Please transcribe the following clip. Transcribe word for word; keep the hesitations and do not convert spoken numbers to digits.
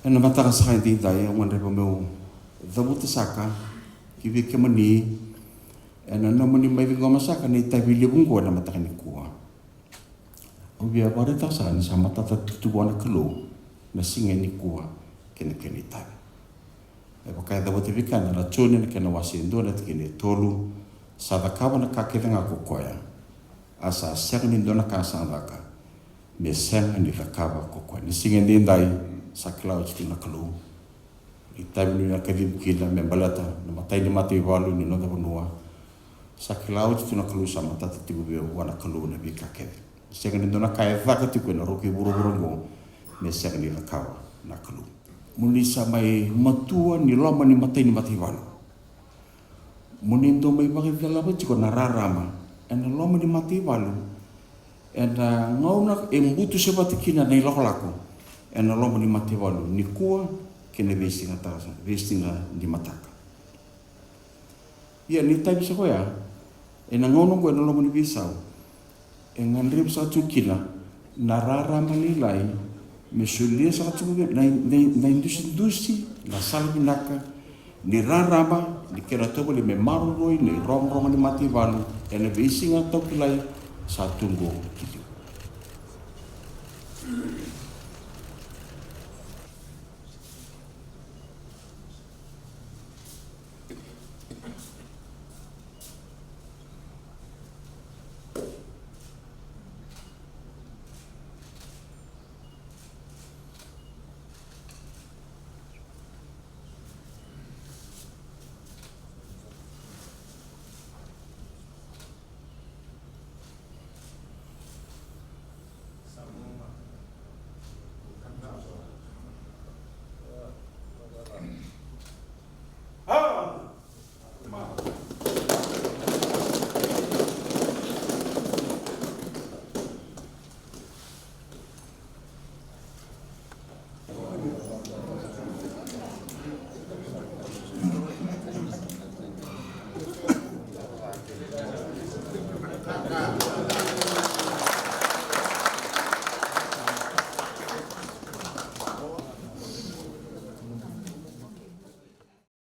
Ena mataka saka edaidai au gadreva meu cavuta saka ki vei kemuni ena nomuni mai ciqoma saka na itavi levu oqo ena mataka nikua. Au via vakaraitaka saka ni sa matata tu vua na Kalou na siga nikua kei na kena itavi. E vaka e cavuta vei keda na Joni na kena wase e dua na tikina e tolu: Sa cakava na ka kece ga ko koya, a sa sega ni dua na ka sa caka me sega ni cakava ko koya. Ni siga edaidai sa kila oti tu na Kalou. Itavi ni na kacivi kina me baleta na imatai ni mataivalu ni noda vanua. Sa kila oti tu na Kalou, sa matata tiko vua na Kalou na veika kece. Sega ni dua na ka e caka tiko ena roki vuravura oqo me sega ni cakava na Kalou. Mo ni sa mai matua ni loma ni imatai ni mataivalu, mo ni dau mai vakacalava tiko na rarama ena loma ni mataivalu ena gauna e butu sevata kina na ilakolako ena loma ni mataivalu nikua kei na veisiga tara, veisiga ni mataka. Ia ni itavi sa koya ena gauna oqo ena loma ni veisau, e gadrevi saka tiko kina na rarama lailai me solia saka tiko na, na, na idusidusi, na sala vinaka ni rarama ni kena tovolea me maroroi na irogorogo ni mataivalu ena veisiga taukilai sa tu oqo ki liu.